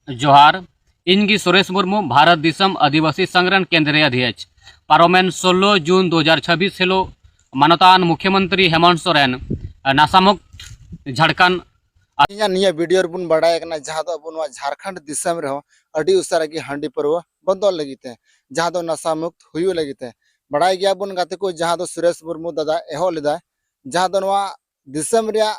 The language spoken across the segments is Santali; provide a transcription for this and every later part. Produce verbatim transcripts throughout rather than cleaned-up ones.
ᱡᱚᱦᱟᱨ, ᱤᱧ ᱜᱮ ᱥᱩᱨᱮᱥ ᱢᱩᱨᱢᱩ, ᱵᱷᱟᱨᱚᱛ ᱫᱤᱥᱚᱢ ᱟᱹᱫᱤᱵᱟᱹᱥᱤ ᱥᱚᱝᱜᱷ ᱨᱮᱱ ᱠᱮᱱᱫᱨᱤᱭ ᱚᱫᱷᱭᱚᱠᱥ᱾ ᱯᱟᱨᱚᱢᱮᱱ ᱥᱳᱞᱞᱳ ᱡᱩᱱ ᱫᱩ ᱦᱟᱡᱟᱨ ᱪᱷᱟᱵᱵᱤᱥ ᱦᱤᱞᱳᱜ ᱢᱟᱱᱚᱛᱟᱱ ᱢᱩᱠᱷᱭᱚᱢᱚᱱᱛᱨᱤ ᱦᱮᱢᱚᱱᱛ ᱥᱚᱨᱮᱱ ᱱᱟᱥᱟᱢᱩᱠᱛ ᱡᱷᱟᱲᱠᱷᱚᱸᱰ ᱤᱧᱟᱹᱜ ᱱᱤᱭᱟᱹ ᱵᱷᱤᱰᱤᱭᱳ ᱨᱮᱵᱚᱱ ᱵᱟᱲᱟᱭ ᱠᱟᱱᱟ, ᱡᱟᱦᱟᱸ ᱫᱚ ᱟᱵᱚ ᱱᱚᱣᱟ ᱡᱷᱟᱲᱠᱷᱚᱸᱰ ᱫᱤᱥᱚᱢ ᱨᱮᱦᱚᱸ ᱟᱹᱰᱤ ᱩᱥᱟᱹᱨᱟ ᱜᱮ ᱦᱟᱺᱰᱤ ᱯᱟᱹᱨᱣᱟᱹ ᱵᱚᱱᱫᱚᱜ ᱞᱟᱹᱜᱤᱫ ᱛᱮ, ᱡᱟᱦᱟᱸ ᱫᱚ ᱱᱟᱥᱟ ᱢᱩᱠᱛ ᱦᱩᱭᱩᱜ ᱞᱟᱹᱜᱤᱫ ᱛᱮ᱾ ᱵᱟᱲᱟᱭ ᱜᱮᱭᱟᱵᱚᱱ ᱜᱟᱛᱮ ᱠᱚ, ᱡᱟᱦᱟᱸ ᱫᱚ ᱥᱩᱨᱮᱥ ᱢᱩᱨᱢᱩ ᱫᱟᱫᱟ ᱮᱦᱚᱵ ᱞᱮᱫᱟᱭ, ᱡᱟᱦᱟᱸ ᱫᱚ ᱱᱚᱣᱟ ᱫᱤᱥᱚᱢ ᱨᱮᱭᱟᱜ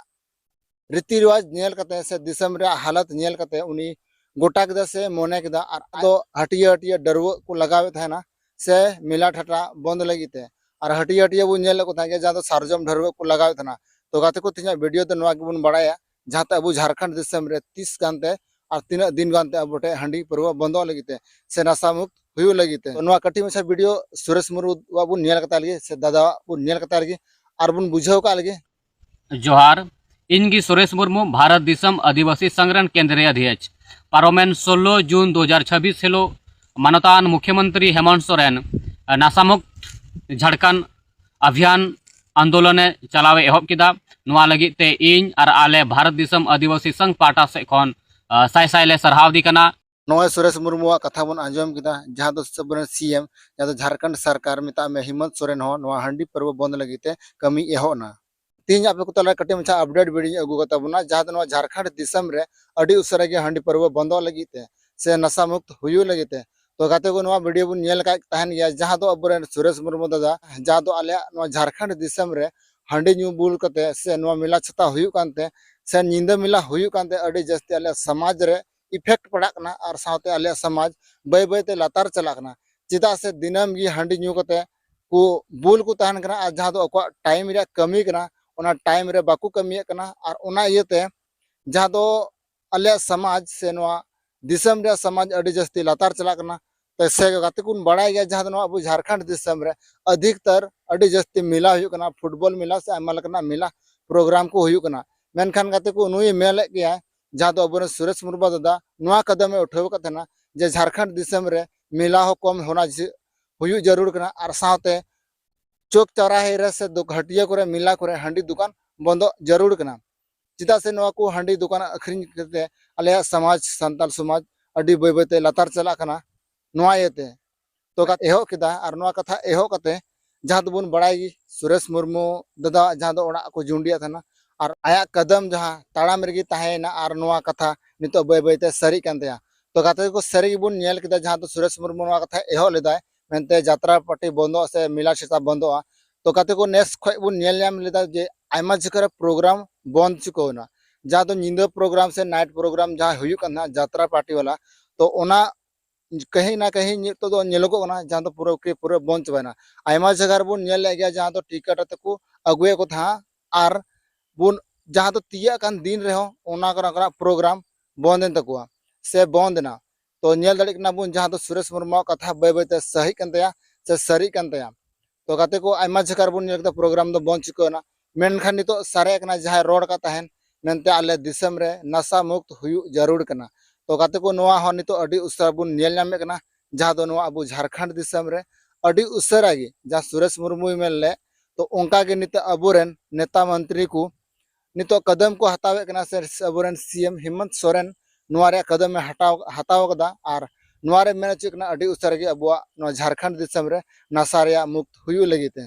ᱨᱤᱛᱤ ᱨᱮᱣᱟᱡᱽ ᱧᱮᱞ ᱠᱟᱛᱮ ᱥᱮ ᱫᱤᱥᱚᱢ ᱨᱮᱭᱟᱜ ᱦᱟᱞᱚᱛ ᱧᱮᱞ ᱠᱟᱛᱮ ᱩᱱᱤ ᱜᱚᱴᱟ ᱠᱮᱫᱟ ᱥᱮ ᱢᱚᱱᱮ ᱠᱮᱫᱟ, ᱟᱨ ᱟᱫᱚ ᱦᱟᱹᱴᱤᱭᱟᱹ ᱦᱟᱹᱴᱤᱭᱟᱹ ᱰᱟᱹᱨᱣᱟᱹᱜ ᱠᱚ ᱞᱟᱜᱟᱣᱮᱫ ᱛᱟᱦᱮᱱᱟ ᱥᱮ ᱢᱮᱞᱟ ᱴᱷᱟᱴᱟ ᱵᱚᱱᱫ ᱞᱟᱹᱜᱤᱫ ᱛᱮ᱾ ᱟᱨ ᱦᱟᱹᱴᱤᱭᱟᱹ ᱦᱟᱹᱴᱤᱭᱟᱹ ᱵᱚᱱ ᱧᱮᱞ ᱞᱮᱫ ᱠᱚ ᱛᱟᱦᱮᱸ ᱜᱮᱭᱟ, ᱡᱟᱦᱟᱸ ᱫᱚ ᱥᱟᱨᱡᱚᱢ ᱰᱷᱟᱹᱨᱣᱟᱹᱜ ᱠᱚ ᱞᱟᱜᱟᱣᱮᱫ ᱛᱟᱦᱮᱱᱟ᱾ ᱛᱚ ᱜᱟᱛᱮ ᱠᱚ, ᱛᱮᱦᱮᱧᱟᱜ ᱵᱷᱤᱰᱤᱭᱳ ᱫᱚ ᱱᱚᱣᱟ ᱜᱮᱵᱚᱱ ᱵᱟᱲᱟᱭᱟ, ᱡᱟᱦᱟᱸᱛᱮ ᱟᱵᱚ ᱡᱷᱟᱲᱠᱷᱚᱸᱰ ᱫᱤᱥᱚᱢ ᱨᱮ ᱛᱤᱥ ᱜᱟᱱᱛᱮ ᱟᱨ ᱛᱤᱱᱟᱹᱜ ᱫᱤᱱ ᱜᱟᱱᱛᱮ ᱟᱵᱚ ᱴᱷᱮᱱ ᱦᱟᱺᱰᱤ ᱯᱟᱹᱨᱣᱟᱹ ᱵᱚᱱᱫᱚᱜ ᱞᱟᱹᱜᱤᱫ ᱛᱮ ᱥᱮ ᱱᱟᱥᱟ ᱢᱩᱠᱛ ᱦᱩᱭᱩᱜ ᱞᱟᱹᱜᱤᱫ ᱛᱮ᱾ ᱛᱚ ᱱᱚᱣᱟ ᱠᱟᱹᱴᱤᱡ ᱢᱟᱪᱷᱟ ᱵᱷᱤᱰᱤᱭᱳ ᱥᱩᱨᱮᱥ ᱢᱩᱨᱢᱩᱣᱟᱜ ᱵᱚᱱ ᱧᱮᱞ ᱠᱟᱛᱟ ᱞᱮᱜᱮ ᱥᱮ ᱫᱟᱫᱟᱣᱟᱜ ᱵᱚᱱ ᱧᱮᱞ ᱠᱟᱛᱟ ᱞᱮᱜᱮ ᱟᱨ ᱵᱚᱱ ᱵᱩᱡᱷᱟᱹᱣ ᱠᱟᱜ ᱞᱮᱜᱮ᱾ ᱡᱚᱦᱟᱨ, ᱤᱧ ᱜᱮ ᱥᱩᱨᱮᱥ ᱢᱩᱨᱢᱩ, ᱵᱷᱟᱨᱚᱛ ᱫᱤᱥᱚᱢ ᱟᱹᱫᱤᱵᱟᱹᱥᱤ ᱥᱚᱝᱜᱷ ᱨᱮᱱ ᱠᱮᱱᱫᱨᱤᱭ ᱚᱫᱷᱭᱚᱠᱥ᱾ ᱯᱟᱨᱚᱢᱮᱱ ᱥᱳᱞᱞᱳ ᱡᱩᱱ ᱫᱩ ᱦᱟᱡᱟᱨ ᱪᱷᱟᱵᱵᱤᱥ ᱦᱤᱞᱳᱜ ᱢᱟᱱᱚᱛᱟᱱ ᱢᱩᱠᱷᱭᱚᱢᱚᱱᱛᱨᱤ ᱦᱮᱢᱚᱱᱛ ᱥᱚᱨᱮᱱ ᱱᱟᱥᱟᱢᱩᱠᱛ ᱡᱷᱟᱲᱠᱷᱚᱸᱰ ᱚᱵᱷᱤᱭᱟᱱ ᱟᱱᱫᱳᱞᱚᱱᱮ ᱪᱟᱞᱟᱣᱮ ᱮᱦᱚᱵ ᱠᱮᱫᱟ᱾ ᱱᱚᱣᱟ ᱞᱟᱹᱜᱤᱫ ᱛᱮ ᱤᱧ ᱟᱨ ᱟᱞᱮ ᱵᱷᱟᱨᱚᱛ ᱫᱤᱥᱚᱢ ᱟᱹᱫᱤᱵᱟᱹᱥᱤ ᱥᱚᱝᱜᱷ ᱯᱟᱦᱴᱟ ᱥᱮᱫ ᱠᱷᱚᱱ, ᱟ, ᱥᱟᱭ ᱥᱟᱭ ᱞᱮ ᱥᱟᱨᱦᱟᱣ ᱫᱮ ᱠᱟᱱᱟ᱾ ᱱᱚᱜᱼᱚᱭ ᱥᱩᱨᱮᱥ ᱢᱩᱨᱢᱩᱣᱟᱜ ᱠᱟᱛᱷᱟ ᱵᱚᱱ ᱟᱸᱡᱚᱢ ᱠᱮᱫᱟ, ᱡᱟᱦᱟᱸ ᱫᱚ ᱟᱵᱚᱨᱮᱱ ᱥᱤ ᱮᱢ, ᱡᱟᱦᱟᱸ ᱫᱚ ᱡᱷᱟᱲᱠᱷᱚᱸᱰ ᱥᱚᱨᱠᱟᱨ, ᱢᱮᱛᱟᱜ ᱢᱮ ᱦᱮᱢᱚᱱᱛ ᱥᱚᱨᱮᱱ ᱦᱚᱸ ᱱᱚᱣᱟ ᱦᱟᱺᱰᱤ ᱯᱟᱹᱨᱣᱟᱹ ᱵᱚᱱᱫ ᱞᱟᱹᱜᱤᱫ ᱛᱮ ᱠᱟᱹᱢᱤ ᱮᱦᱚᱵ ᱮᱱᱟ᱾ ᱛᱮᱦᱮᱧ ᱟᱯᱮ ᱠᱚ ᱛᱟᱞᱟᱨᱮ ᱠᱟᱹᱴᱤᱡ ᱢᱟᱪᱷᱟ ᱟᱯᱰᱮᱴ ᱵᱷᱤᱰᱤᱭᱳᱧ ᱟᱹᱜᱩ ᱠᱟᱛᱟ ᱵᱚᱱᱟ, ᱡᱟᱦᱟᱸ ᱫᱚ ᱱᱚᱣᱟ ᱡᱷᱟᱲᱠᱷᱚᱸᱰ ᱫᱤᱥᱚᱢ ᱨᱮ ᱟᱹᱰᱤ ᱩᱥᱟᱹᱨᱟ ᱜᱮ ᱦᱟᱺᱰᱤ ᱯᱟᱹᱨᱣᱟᱹ ᱵᱚᱱᱫᱚᱜ ᱞᱟᱹᱜᱤᱫ ᱛᱮ ᱥᱮ ᱱᱟᱥᱟ ᱢᱩᱠᱛ ᱦᱩᱭᱩᱜ ᱞᱟᱹᱜᱤᱫ ᱛᱮ᱾ ᱛᱚ ᱜᱟᱛᱮ ᱠᱚ, ᱱᱚᱣᱟ ᱵᱷᱤᱰᱤᱭᱳ ᱵᱚᱱ ᱧᱮᱞ ᱟᱠᱟᱫ ᱛᱟᱦᱮᱱ ᱜᱮᱭᱟ, ᱡᱟᱦᱟᱸ ᱫᱚ ᱟᱵᱚᱨᱮᱱ ᱥᱩᱨᱮᱥ ᱢᱩᱨᱢᱩ ᱫᱟᱫᱟ, ᱡᱟᱦᱟᱸ ᱫᱚ ᱟᱞᱮᱭᱟᱜ ᱱᱚᱣᱟ ᱡᱷᱟᱲᱠᱷᱚᱸᱰ ᱫᱤᱥᱚᱢ ᱨᱮ ᱦᱟᱺᱰᱤ ᱧᱩ ᱵᱩᱞ ᱠᱟᱛᱮ ᱥᱮ ᱱᱚᱣᱟ ᱢᱮᱞᱟ ᱪᱷᱟᱛᱟ ᱦᱩᱭᱩᱜ ᱠᱟᱱᱛᱮ ᱥᱮ ᱧᱤᱫᱟᱹ ᱢᱮᱞᱟ ᱦᱩᱭᱩᱜ ᱠᱟᱱᱛᱮ ᱟᱹᱰᱤ ᱡᱟᱹᱥᱛᱤ ᱟᱞᱮᱭᱟᱜ ᱥᱚᱢᱟᱡᱽ ᱨᱮ ᱤᱯᱷᱮᱠᱴ ᱯᱟᱲᱟᱜ ᱠᱟᱱᱟ ᱟᱨ ᱥᱟᱶᱛᱮ ᱟᱞᱮᱭᱟᱜ ᱥᱚᱢᱟᱡᱽ ᱵᱟᱹᱭ ᱵᱟᱹᱭ ᱛᱮ ᱞᱟᱛᱟᱨ ᱪᱟᱞᱟᱜ ᱠᱟᱱᱟ᱾ ᱪᱮᱫᱟᱜ ᱥᱮ ᱫᱤᱱᱟᱹᱢ ᱜᱮ ᱦᱟᱺᱰᱤ ᱧᱩ ᱠᱟᱛᱮ ᱠᱚ ᱵᱩᱞ ᱠᱚ ᱛᱟᱦᱮᱱ ᱠᱟᱱᱟ ᱟᱨ ᱡᱟᱦᱟᱸ ᱫᱚ ᱟᱠᱚᱣᱟᱜ ᱴᱟᱭᱤᱢ ᱨᱮᱭᱟᱜ ᱠᱟᱹᱢᱤ ᱠᱟᱱᱟ, ᱚᱱᱟ ᱴᱟᱭᱤᱢ ᱨᱮ ᱵᱟᱠᱚ ᱠᱟᱹᱢᱤᱭᱮᱫ ᱠᱟᱱᱟ᱾ ᱟᱨ ᱚᱱᱟ ᱤᱭᱟᱹᱛᱮ ᱡᱟᱦᱟᱸ ᱫᱚ ᱟᱞᱮᱭᱟᱜ ᱥᱚᱢᱟᱡᱽ ᱥᱮ ᱱᱚᱣᱟ ᱫᱤᱥᱚᱢ ᱨᱮᱭᱟᱜ ᱥᱚᱢᱟᱡᱽ ᱟᱹᱰᱤ ᱡᱟᱹᱥᱛᱤ ᱞᱟᱛᱟᱨ ᱪᱟᱞᱟᱜ ᱠᱟᱱᱟ᱾ ᱛᱚ ᱥᱮ ᱜᱟᱛᱮ ᱠᱚᱵᱚᱱ ᱵᱟᱲᱟᱭ ᱜᱮᱭᱟ, ᱡᱟᱦᱟᱸ ᱫᱚ ᱱᱚᱣᱟ ᱟᱵᱚ ᱡᱷᱟᱲᱠᱷᱚᱸᱰ ᱫᱤᱥᱚᱢ ᱨᱮ ᱟᱹᱫᱷᱤᱠᱛᱟᱨ ᱟᱹᱰᱤ ᱡᱟᱹᱥᱛᱤ ᱢᱮᱞᱟ ᱦᱩᱭᱩᱜ ᱠᱟᱱᱟ, ᱯᱷᱩᱴᱵᱚᱞ ᱢᱮᱞᱟ ᱥᱮ ᱟᱭᱢᱟ ᱞᱮᱠᱟᱱᱟᱜ ᱢᱮᱞᱟ ᱯᱨᱳᱜᱨᱟᱢ ᱠᱚ ᱦᱩᱭᱩᱜ ᱠᱟᱱᱟ᱾ ᱢᱮᱱᱠᱷᱟᱱ ᱜᱟᱛᱮ ᱠᱚ, ᱱᱩᱭᱮ ᱢᱮᱱ ᱞᱮᱫ ᱜᱮᱭᱟ, ᱡᱟᱦᱟᱸ ᱫᱚ ᱟᱵᱚᱨᱮᱱ ᱥᱩᱨᱮᱥ ᱢᱩᱨᱢᱩ ᱫᱟᱫᱟ ᱱᱚᱣᱟ ᱠᱟᱫᱚᱢᱮ ᱩᱴᱷᱟᱹᱣ ᱟᱠᱟᱫ ᱛᱟᱦᱮᱱᱟ ᱡᱮ ᱡᱷᱟᱲᱠᱷᱚᱸᱰ ᱫᱤᱥᱚᱢ ᱨᱮ ᱢᱮᱞᱟ ᱦᱚᱸ ᱠᱚᱢ ᱦᱚᱱᱟ ᱡᱷᱤ-, ᱦᱩᱭᱩᱜ ᱡᱟᱹᱨᱩᱲ ᱠᱟᱱᱟ ᱟᱨ ᱥᱟᱶᱛᱮ ᱪᱚᱠ ᱪᱟᱣᱨᱟᱦᱮ ᱨᱮ ᱥᱮ ᱫᱚ-, ᱦᱟᱹᱴᱤᱭᱟᱹ ᱠᱚᱨᱮ, ᱢᱮᱞᱟ ᱠᱚᱨᱮ ᱦᱟᱺᱰᱤ ᱫᱚᱠᱟᱱ ᱵᱚᱱᱫᱚ ᱡᱟᱹᱨᱩᱲ ᱠᱟᱱᱟ᱾ ᱪᱮᱫᱟᱜ ᱥᱮ ᱱᱚᱣᱟ ᱠᱚ ᱦᱟᱺᱰᱤ ᱫᱚᱠᱟᱱ ᱟᱹᱠᱷᱨᱤᱧ ᱠᱟᱛᱮ ᱟᱞᱮᱭᱟᱜ ᱥᱚᱢᱟᱡᱽ, ᱥᱟᱱᱛᱟᱲ ᱥᱚᱢᱟᱡᱽ ᱟᱹᱰᱤ ᱵᱟᱹᱭ ᱵᱟᱹᱭᱛᱮ ᱞᱟᱛᱟᱨ ᱪᱟᱞᱟᱜ ᱠᱟᱱᱟ᱾ ᱱᱚᱣᱟ ᱤᱭᱟᱹᱛᱮ ᱛᱚ ᱠᱟᱛᱮ ᱮᱦᱚᱵ ᱠᱮᱫᱟ᱾ ᱟᱨ ᱱᱚᱣᱟ ᱠᱟᱛᱷᱟ ᱮᱦᱚᱵ ᱠᱟᱛᱮ ᱡᱟᱦᱟᱸ ᱫᱚᱵᱚᱱ ᱵᱟᱲᱟᱭ ᱜᱮ, ᱥᱩᱨᱮᱥ ᱢᱩᱨᱢᱩ ᱫᱟᱫᱟ ᱡᱟᱦᱟᱸ ᱫᱚ ᱚᱲᱟᱜ ᱠᱚ ᱡᱩᱸᱰᱤᱭᱟᱜ ᱛᱟᱦᱮᱱᱟ ᱟᱨ ᱟᱭᱟᱜ ᱠᱟᱫᱟᱢ ᱡᱟᱦᱟᱸ ᱛᱟᱲᱟᱢ ᱨᱮᱜᱮ ᱛᱟᱦᱮᱸᱭᱮᱱᱟ, ᱟᱨ ᱱᱚᱣᱟ ᱠᱟᱛᱷᱟ ᱱᱤᱛᱚᱜ ᱵᱟᱹᱭ ᱵᱟᱹᱭᱛᱮ ᱥᱟᱹᱨᱤᱜ ᱠᱟᱱ ᱛᱟᱭᱟ᱾ ᱛᱚ ᱜᱟᱛᱮ ᱠᱚ, ᱥᱟᱹᱨᱤ ᱜᱮᱵᱚᱱ ᱧᱮᱞ ᱠᱮᱫᱟ ᱡᱟᱦᱟᱸ ᱫᱚ ᱥᱩᱨᱮᱥ ᱢᱩᱨᱢᱩ ᱱᱚᱣᱟ ᱠᱟᱛᱷᱟ ᱮᱦᱚᱵ ᱞᱮᱫᱟᱭ ᱢᱮᱱᱛᱮ ᱡᱟᱛᱨᱟ ᱯᱟᱨᱴᱤ ᱵᱚᱱᱫᱚᱜᱼᱟ ᱥᱮ ᱢᱮᱞᱟ ᱪᱷᱟᱛᱟ ᱵᱚᱱᱫᱚᱜᱼᱟ᱾ ᱛᱚ ᱜᱟᱛᱮ ᱠᱚ, ᱱᱮᱥ ᱠᱷᱚᱱ ᱵᱚᱱ ᱧᱮᱞ ᱧᱟᱢ ᱞᱮᱫᱟ ᱡᱮ ᱟᱭᱢᱟ ᱡᱟᱭᱜᱟ ᱨᱮ ᱯᱨᱳᱜᱨᱟᱢ ᱵᱚᱱᱫ ᱪᱩᱠᱟᱹᱣ ᱮᱱᱟ, ᱡᱟᱦᱟᱸ ᱫᱚ ᱧᱤᱫᱟᱹ ᱯᱨᱳᱜᱨᱟᱢ ᱥᱮ ᱱᱟᱭᱤᱴ ᱯᱨᱳᱜᱨᱟᱢ ᱡᱟᱦᱟᱸ ᱦᱩᱭᱩᱜ ᱠᱟᱱ ᱛᱟᱦᱮᱸᱱᱟ ᱡᱟᱛᱨᱟ ᱯᱟᱨᱴᱤ ᱣᱟᱞᱟ, ᱛᱚ ᱚᱱᱟ ᱠᱟᱹᱦᱤ ᱱᱟ ᱠᱟᱹᱦᱤ ᱱᱤᱛᱚᱜ ᱫᱚ ᱧᱮᱞᱚᱜᱚᱜ ᱠᱟᱱᱟ ᱡᱟᱦᱟᱸ ᱫᱚ ᱯᱩᱨᱟᱹ ᱠᱤ ᱯᱩᱨᱟᱹ ᱵᱚᱱᱫ ᱪᱟᱵᱟᱭᱮᱱᱟ᱾ ᱟᱭᱢᱟ ᱡᱟᱭᱜᱟ ᱨᱮᱵᱚᱱ ᱧᱮᱞ ᱞᱮᱫ ᱜᱮᱭᱟ ᱡᱟᱦᱟᱸ ᱫᱚ ᱴᱤᱠᱤᱴ ᱟᱛᱮ ᱠᱚ ᱟᱹᱜᱩᱭᱮᱫ ᱠᱚ ᱛᱟᱦᱮᱸᱫ, ᱟᱨ ᱵᱚᱱ ᱡᱟᱦᱟᱸ ᱫᱚ ᱛᱤᱭᱟᱹᱜ ᱠᱟᱱ ᱫᱤᱱ ᱨᱮᱦᱚᱸ ᱚᱱᱟ ᱠᱚᱨᱮᱱᱟᱜ ᱯᱨᱳᱜᱨᱟᱢ ᱵᱚᱱᱫ ᱮᱱ ᱛᱟᱠᱚᱣᱟ ᱥᱮ ᱵᱚᱱᱫ ᱮᱱᱟ᱾ ᱛᱚ ᱧᱮᱞ ᱫᱟᱲᱮᱭᱟᱜ ᱠᱟᱱᱟ ᱵᱚᱱ ᱡᱟᱦᱟᱸ ᱫᱚ ᱥᱩᱨᱮᱥ ᱢᱩᱨᱢᱩᱣᱟᱜ ᱠᱟᱛᱷᱟ ᱵᱟᱹᱭ ᱵᱟᱹᱭᱛᱮ ᱥᱟᱹᱦᱤᱜ ᱠᱟᱱ ᱛᱟᱭᱟ ᱥᱮ ᱥᱟᱹᱨᱤᱜ ᱠᱟᱱ ᱛᱟᱭᱟ᱾ ᱛᱚ ᱜᱟᱛᱮ ᱠᱚ, ᱟᱭᱢᱟ ᱡᱟᱭᱜᱟ ᱨᱮᱵᱚᱱ ᱧᱮᱞ ᱠᱮᱫᱟ ᱯᱨᱳᱜᱨᱟᱢ ᱫᱚ ᱵᱚᱱᱫ ᱪᱩᱠᱟᱹᱣ ᱮᱱᱟ, ᱢᱮᱱᱠᱷᱟᱱ ᱱᱤᱛᱚᱜ ᱥᱟᱨᱮᱡ ᱠᱟᱱᱟ ᱡᱟᱦᱟᱸᱭ ᱨᱚᱲ ᱠᱟᱜ ᱛᱟᱦᱮᱱ ᱢᱮᱱᱛᱮ ᱟᱞᱮ ᱫᱤᱥᱚᱢ ᱨᱮ ᱱᱟᱥᱟ ᱢᱩᱠᱛ ᱦᱩᱭᱩᱜ ᱡᱟᱹᱨᱩᱲ ᱠᱟᱱᱟ᱾ ᱛᱚ ᱜᱟᱛᱮ ᱠᱚ, ᱱᱚᱣᱟ ᱦᱚᱸ ᱱᱤᱛᱚᱜ ᱟᱹᱰᱤ ᱩᱥᱟᱹᱨᱟ ᱵᱚᱱ ᱧᱮᱞ ᱧᱟᱢᱮᱫ ᱠᱟᱱᱟ, ᱡᱟᱦᱟᱸ ᱫᱚ ᱱᱚᱣᱟ ᱟᱵᱚ ᱡᱷᱟᱲᱠᱷᱚᱸᱰ ᱫᱤᱥᱚᱢ ᱨᱮ ᱟᱹᱰᱤ ᱩᱥᱟᱹᱨᱟ ᱜᱮ ᱡᱟᱦᱟᱸ ᱥᱩᱨᱮᱥ ᱢᱩᱨᱢᱩᱭ ᱢᱮᱱ ᱞᱮᱫ, ᱛᱚ ᱚᱱᱠᱟ ᱜᱮ ᱱᱤᱛᱚᱜ ᱟᱵᱚᱨᱮᱱ ᱱᱮᱛᱟ ᱢᱚᱱᱛᱨᱤ ᱠᱚ ᱱᱤᱛᱚᱜ ᱠᱚᱫᱚᱢ ᱠᱚ ᱦᱟᱛᱟᱣᱮᱫ ᱠᱟᱱᱟ ᱥᱮ ᱟᱵᱚᱨᱮᱱ ᱥᱤ ᱮᱢ ᱦᱮᱢᱚᱱᱛ ᱥᱚᱨᱮᱱ ᱱᱚᱣᱟ ᱨᱮᱭᱟᱜ ᱠᱚᱫᱚᱢᱮ ᱦᱟᱛᱟᱣ, ᱦᱟᱛᱟᱣ ᱠᱟᱫᱟ᱾ ᱟᱨ ᱱᱚᱣᱟ ᱨᱮ ᱢᱮᱱ ᱦᱚᱪᱚᱭᱮᱫ ᱠᱟᱱᱟ ᱟᱹᱰᱤ ᱩᱥᱟᱹᱨᱟ ᱜᱮ ᱟᱵᱚᱣᱟᱜ ᱱᱚᱣᱟ ᱡᱷᱟᱲᱠᱷᱚᱸᱰ ᱫᱤᱥᱚᱢ ᱨᱮ ᱱᱟᱥᱟ ᱨᱮᱭᱟᱜ ᱢᱩᱠᱛ ᱦᱩᱭᱩᱜ ᱞᱟᱹᱜᱤᱫ ᱛᱮ᱾